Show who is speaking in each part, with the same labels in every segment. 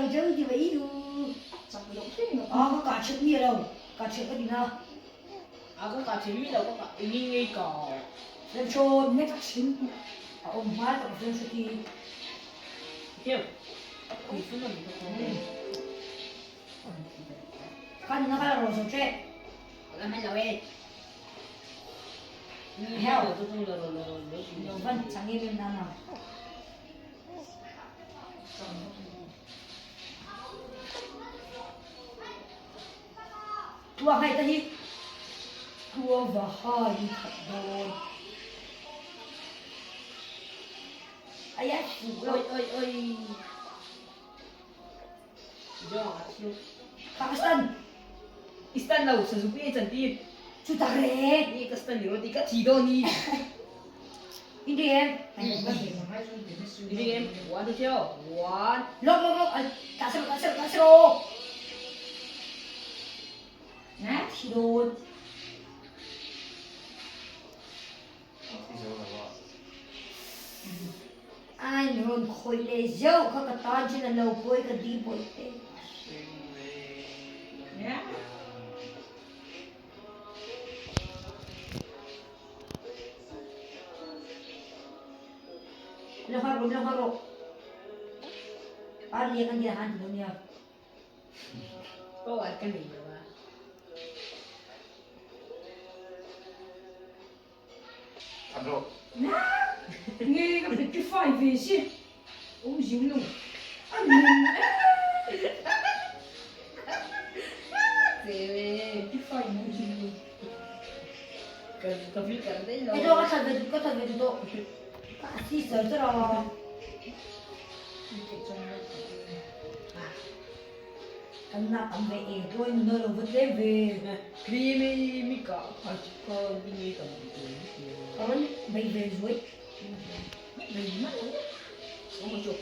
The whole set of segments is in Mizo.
Speaker 1: lo cheu ti mai nu.
Speaker 2: Chak loh hrim
Speaker 1: a. A ka kah ṭhelh miah lo, kah ṭhelh ka din a.
Speaker 2: A ka kah ṭhelh miah lo, ka kah eng in nge i kah?
Speaker 1: Remhrawn nge ka hrim a awm hmai ka hriam hre ti.
Speaker 2: Heu, kui fun a ni ka kawng.
Speaker 1: Ka nuna ka la rawn zo ṭeh.
Speaker 2: Ka la hman lo e.
Speaker 1: Heu, lo van chang em em nana. Tua hai ta hi tua va hai i khat dawn. Ai a fuh lo.
Speaker 2: Oi oi oi.
Speaker 1: Kha ka stan.
Speaker 2: I stan lo, Suzuki ei chan tir.
Speaker 1: Chu tak re.
Speaker 2: Ni ka stan ni rawh ti ka thi dawn ni.
Speaker 1: In ring em?
Speaker 2: In ring em? One two three one.
Speaker 1: Lok lok lok al ta sero ta sero ta sero. Na thi dawn. An rawn khawih leh zeuh kha ka tan chin a lo pawi ka di bawih te. La har rawh la har rawh. Ar lian an tia han ti lo nia.
Speaker 2: Power ka nei lo a.
Speaker 3: Nge ka petrify ve si awm zing lo a nun petrify awm zing lo.
Speaker 2: Ka vil kar daih lo.
Speaker 1: Ito ka that ve ka that ve duh tawh. Ka assist char char a. Kan nak am ve e tuai nuna lo va tlem ve.
Speaker 2: Creamy mi ka ka nge ka
Speaker 1: Ka rawn bei ve zuai.
Speaker 2: Bei mai lo. Awm chu.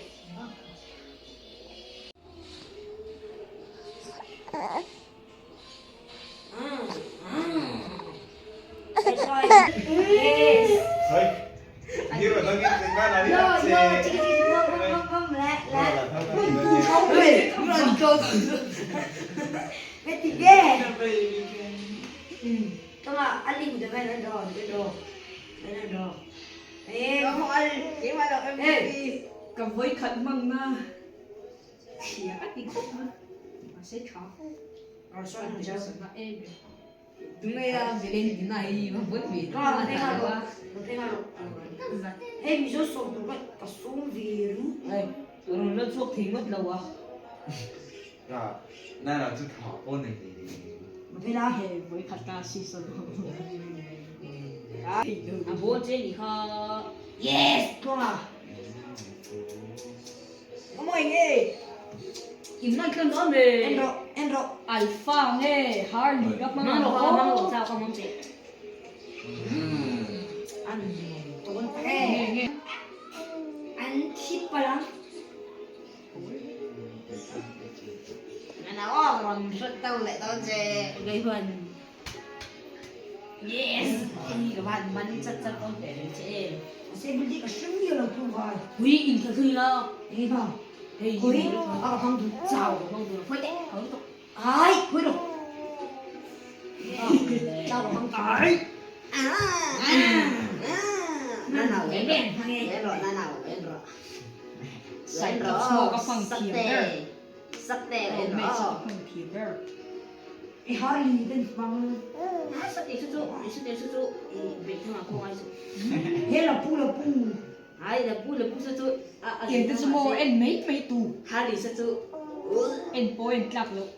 Speaker 3: Ka vawikhat hmang na chhia a ti khawp a, mahse tha.
Speaker 1: Hei Mizo sawm tur kha ka sawm ve ru.
Speaker 2: Rawn la chhuak thei ngawt lo a. A ball che nih kha.
Speaker 1: Yes! Tluanga.
Speaker 3: Ka mawi nge? In man tlan dawn ve.
Speaker 1: En rawh, en rawh.
Speaker 3: Alpha nge Harley ka hmang
Speaker 2: ang rawh, hmang rawh chau ka hmang teh.
Speaker 1: An tawn e. An thi palh ang.
Speaker 2: Nana aw rawn hrat to leh dawn che. Kei huan. Yes! Hei ka van man chat chat dawn teh reng che em.
Speaker 1: Assembly ka hre miah lo tu vai.
Speaker 2: Hui in ka thlui la.
Speaker 1: Eng hma.
Speaker 2: Hei
Speaker 1: Hui a ka hmang duh.
Speaker 2: Chau ka hmang duh. Phawi teh ka hmang duh.
Speaker 1: Ai phawi rawh. Chau ka hmang duh.
Speaker 3: Ai. Cyclops maw ka hmang thiam ber. Romance ka hmang thiam ber.
Speaker 1: I Harley ten hmang. He la pu la pu.
Speaker 3: Tiang te chu maw en mai mai tu. En pawh en tlak loh.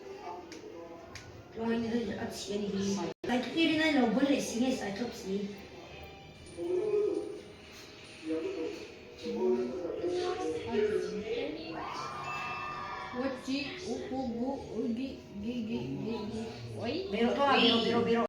Speaker 1: A chhi a ni hi. Cyclops in lo bul leh si nge Cyclops hi.
Speaker 3: What chi u pu gu u gi gi gi gi gi oi.
Speaker 1: Bero to a bero bero bero.